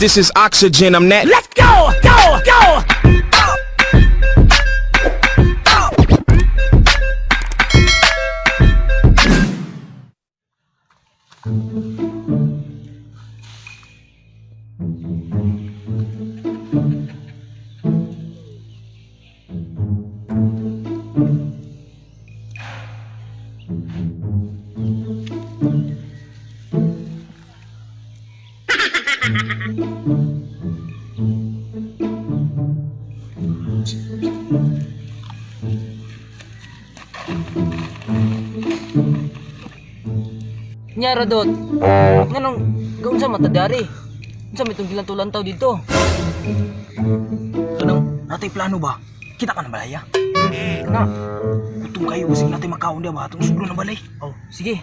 This is oxygen. I'm that. Let's go! Go! Go! Nya Radot. Nganong gaunsa man ta dari? Unsa may itong gilantaw-lantaw dito? Kanang natay plano ba? Kita ka na balaya? Na, Gutom kayo basig natay makaon diya ba atong suglo na balay. oh, sige.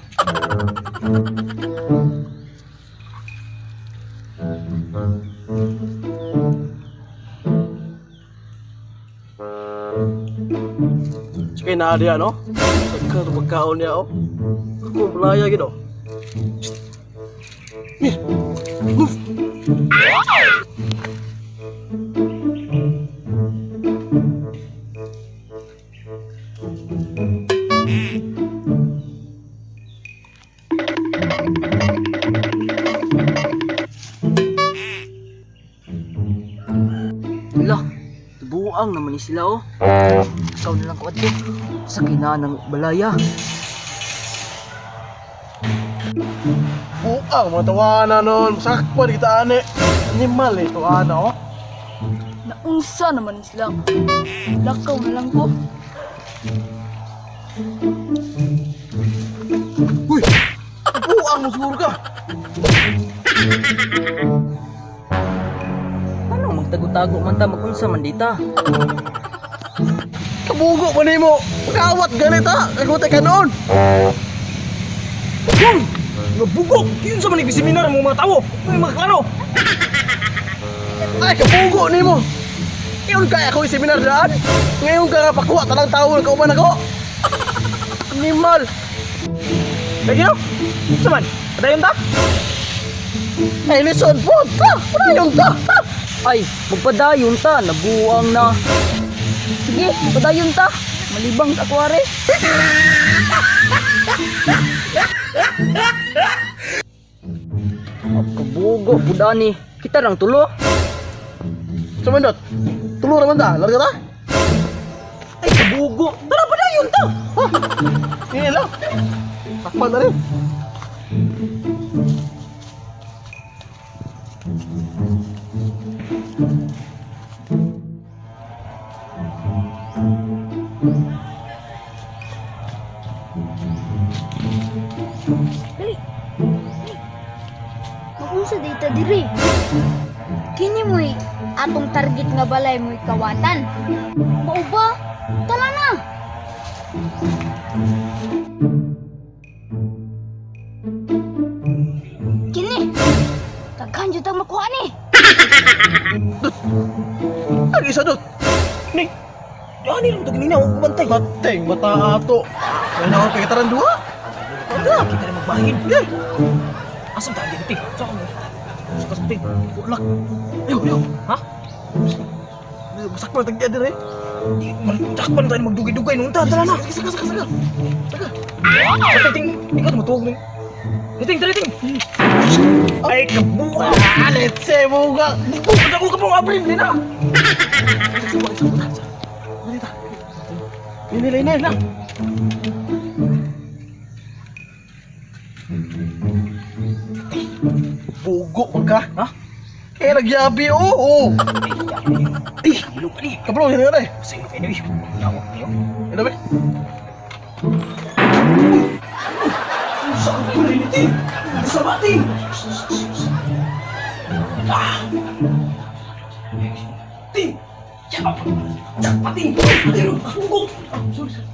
Sige na diya no. Pagka to pagkaon niya oh. Ako balaya gid oh. Mir. Move. Lah, buang naman ni sila oh. Ikaw na lang ko adto sa kinanang balaya. Buang mga tawana nun. Sakpan kita ani. Animal eh tawana oh. Naunsa naman ni sila. Lakaw na lang ko. Uy. Buang mo siguro ka. Ano magtago-tago man ta magunsa man dita? Kabugo pa nimo. Pagkawat ganit ha. Kagutay ka noon. Hoy! Nabugok! Yun sa man seminar mo mga tawo. May mga klaro. Ay kabugo nimo. Iyon kaya ako yung seminar daan. Ngayon ka nga pakuha tanang tao na kauban ako. Animal. Lagi no? Sa man? Padayon ta? Ay listen po. Ta. Padayon ta. Ta. Ay, magpadayon ta, nabuang na. Sige, padayon ta. Malibang sa kuwari. Kabugo pud ani. Kita rang tulo. Sumindot. Tulo raman ta. Larga ta. Ay kabugo. Tara padayon ta. Ha? Ini lang. Takpan na rin. Dali. Dali. Maunsa data diri. Kini mo'y atong target nga balay mo'y kawatan. Mao ba? Tala na. Kini. Daghan jud ang makuha ni. Ang isa dot. Ni. Ani lang to kanina og bantay. Bateng bata ato. May na ako kay duha. Tara, kita na magbahin. Eh, Asa ta dito? Sa mo. Sa kasting. ulak. Ayo, ayo. Ha? Sakpan tagya dire. Di man takpan tayo magdugay-dugay noon ta. Tara na. Sige, sige, sige, sige. Sige. Patay ting, ikaw tumutuwag ng. Ting, tara ting. Ay kabuang. Ah, let's say buga. Bugok ako ka pong abrin din na. Dali ta. Ini ini ini. Bugo man ka. Ha? Eh nagyabi oh. Oh. Ay, kabalo ka ni. Kabro ini ini. Sa iyo kayo eh. Lawak niyo. Ini ba? Saan ko rin iti? Sa bating! Ah! Ting! Ya! Pating! Pating! Bugok! Sorry, sorry.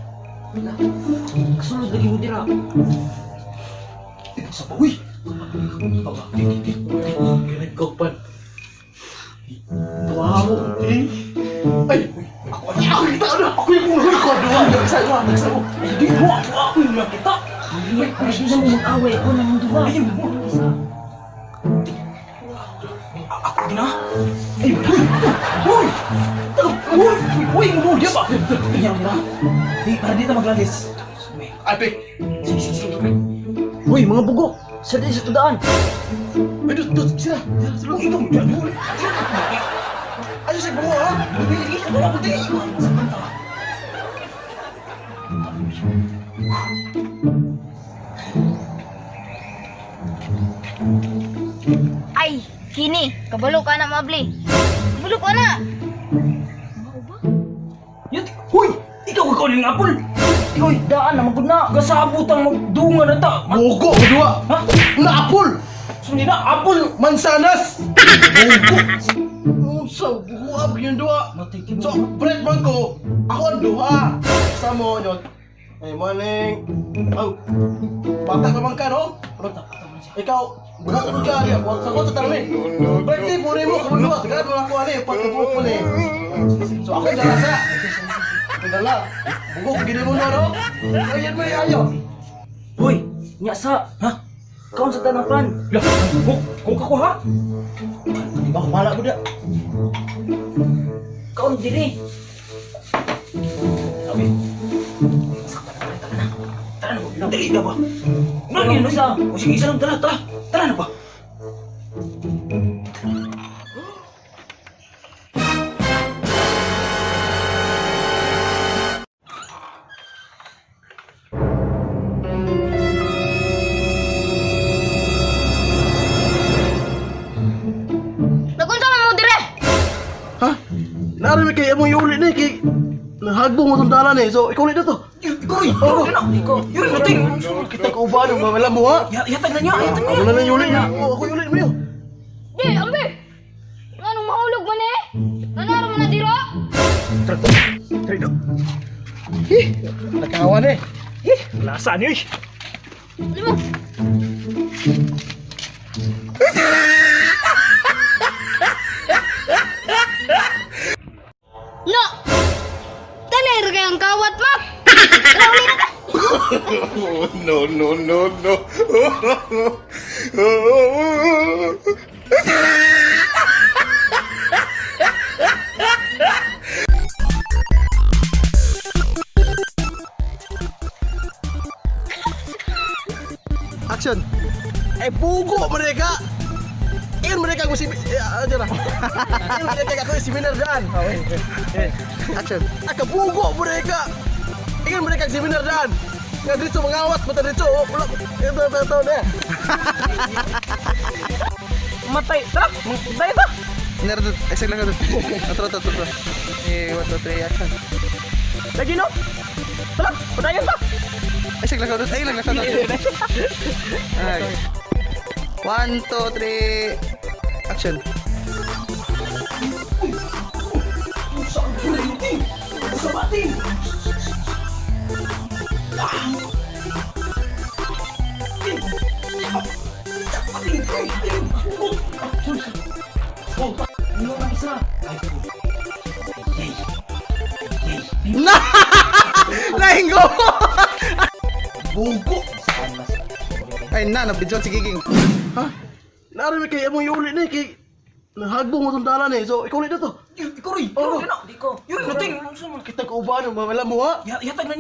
Kasulod lagi mo dira. Sa pa, uy! Kinagkaupan. Wow. Eh. Ay, Ako ako kita na. Ako yung una ko duha. Nagsa duha, nagsa mo. Ay, di mo! Ako ako yung nakita! Ay, gusto mo mag-away ako nang duha. Ay, mo! Ako gina. Ay, uy! Uy! Uy! Uy! Uy! Uy! Ba? Tingnan mo na. Di, para dito maglalis. Ay, pek. Sige, sige, sige. Uy, mga bugo. Sa di sa tudaan. Ay, dus, dus, sila. Sila, sila. Uy, ito mo dyan. Uy! Ay, siya, bugo, ha? Dili, wala ko dili. Ay, kini, kabalo ka na mabli. Kabalo ka na. Yut, huy! Ikaw ikaw ning apple. Uy, daan na magud na. Gasabot ang magdunga na ta. Bugo, duwa. Ha? Na apple. Sundi na apple. Mansanas. Bugo. Unsa, bugo ab yung duwa. Matay kinu. So, bread man ko, ako ang duha. Sa mo, yun. Ay, morning. Oh, bata ka man ka, no? Ikaw, buhat mo ka, niya. Huwag sa sa tarami. Birthday po rin mo, kung duha. Tagad mo na ako, ano eh, pagkabuok mo na eh. So, ako yung dala sa. Ako dala. Bugo, gini mo na, no? Ayan mo, ayo. Uy, nya sa. Ha? Kaon sa tanang plan. Lah, kung kung kako ha? Di ba, kumala ko da. Kaon diri. Sabi. Tara na, tara na. Tara na, dali na ba? Ano yun, isa? O sige, isa lang, tara, tara. Tara na ba? Nagunsa man mo dire. Ha? Narami kay among yuli na eh, kay nahagbong mo itong dalan eh. So, ikaw ulit na to. Ikaw, ikaw, ikaw. Yun, nating. Kita ko ba nung mamala mo ha? Yatag na niya, yatag na Ako niya. na lang yuli. Oo, ako yuli mo yun. Di, ambi. Nganong mahulog man eh? Nanaro man na dira? Tara do. Hi, nakawan eh. Lasa niyo eh. Limo. No. Tanay ra kay ang kawat ma. Tara, uli na ka. No, no, no, no. Action. Eh, pugo mereka. Iyon mereka ako si... Eh, ah, dyan na. Iyon mereka ako si seminar daan. Action. Akabugo mereka. Iyon mereka seminar daan. Nga dito mangawat mata dito. Oh, wala. Ito, ito, ito, na. Matay, tara. Matay ta. Nerdot, eh, sige lang. Atro, atro, atro. Eh, 1, 2, 3, action. Lagi no. Tara, padayon ta. Ay, sige lang. Ay, lang, lang. Ay. 1, 2, 3, action. Saan ko na yun, ting? Sa bating. Na! Lahingo! Bugo! Ay na, nabidyon si Giging. Ha? Narami kay among yuli na eh, kay nahagbong mo itong dalan eh. So, ikaw ulit na to. Ikaw rin, ikaw rin. Di ko. Yun, nating. Kita ko ba nung mamala mo ha? Yatag na niya.